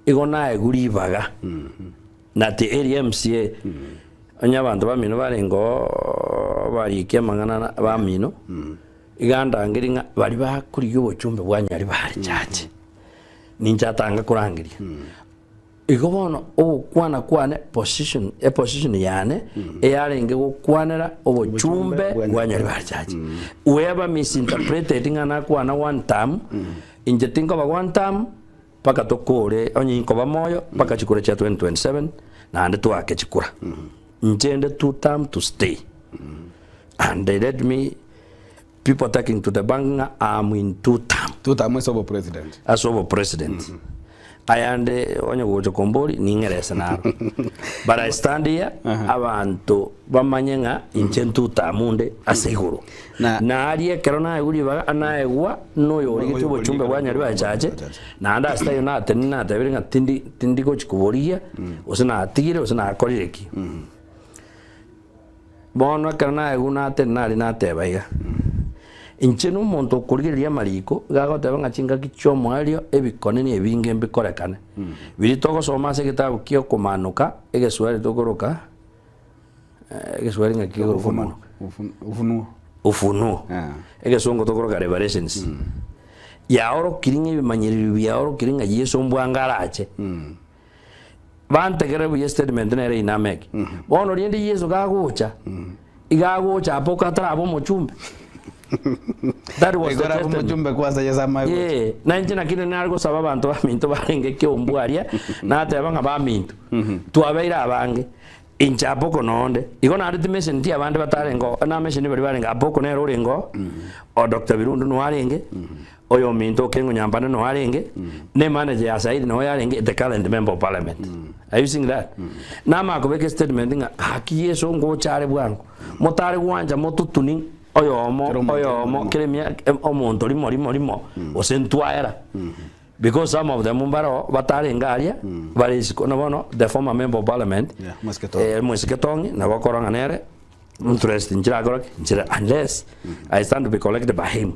Igo naegwe ribaga na ti eri MCA onye abanto bamino barenge oo barikia amang'ana bamino iga ndangerie ng'a baria bakorigia obochumbe bwa Nyaribari church ninche atanga korangeria. Igo bono ogokwana kwane position eposition yane eyarenge gokwanera obochumbe bwa Nyaribari church. Whoever misinterpreted ng'a nakwana one term, inche tinkoba one term. Mpaka tokore, onye inkoba moyo, mpaka chikura chia 2027, naende toake chikura. Inche inde two term to stay. And let me, people taking to the bank ng'a am in two term. Two term ase obo president. Ase obo president. Ayande onye gocha kombori ning'erese naro. But I stand here, abanto bamanye ng'a inche two term nde ase igoro. Na- Na aria ekero naegwa ribaga, naegwa noyorigete obochumbe bwa Nyaribari Chache, naende ase taiyo natenenire natebire ng'a tindi tindi gochi koborigia, gose natigire gose nakorire ki. Bono ekero naegwa natenena aria nateba iga, inche na omonto okorigereria amariko, iga agoteba ng'a chingaki chi'omoerio ebikone na ebinge mbikorekane. Biria togosoma ase egetabu kia okomanoka, egeswahili tokoroka. Egeswahili ng'aki kegoro komanoka? Ufunuo. Ufunuo. Yeah. Egesongo tokoroka Revelations. Yaorokirie ng'a ebimanyererio biaorokirie ng'a Yeso mbwango arache. Bantegerere buya estatement nere iname eke. Bono rende Yeso kagocha, iga agocha apoka ataraba omochumbe. That was the Igoro abe testament. omochumbe kwanza Yeso amae gocha. Ee, na inche naki nare gosaba abanto baminto barenge keumbu aria, nateba ng'a baminto, twabeire abange, Inche Apoko nonde. Igo naende timesenti abande batarenge oo, namesenti baria barenge Apoko nere orenge oo, o Doctor Birundu noo arenge, oyo ominto Okengo Nyampande noo arenge, ne manager ya Saidi noo yarenge, the current member of parliament. Are you seeing that? Namanya kobeka estatement ng'a gaki Yeso ngocha are bwango, motare gwancha mototuni oyomo Kera omonto oyomo rimo. kera emia omonto rimo rimo rimo gose ntwaera. Because some of them mbaro batarenge aria bare isiko na bono the former member of parliament Yeah, Mwesike Tong'i. eh, Mwesike Tong'i nabo okora ng'a nere interest nchirakora ki nchira unless I stand to be collected by him.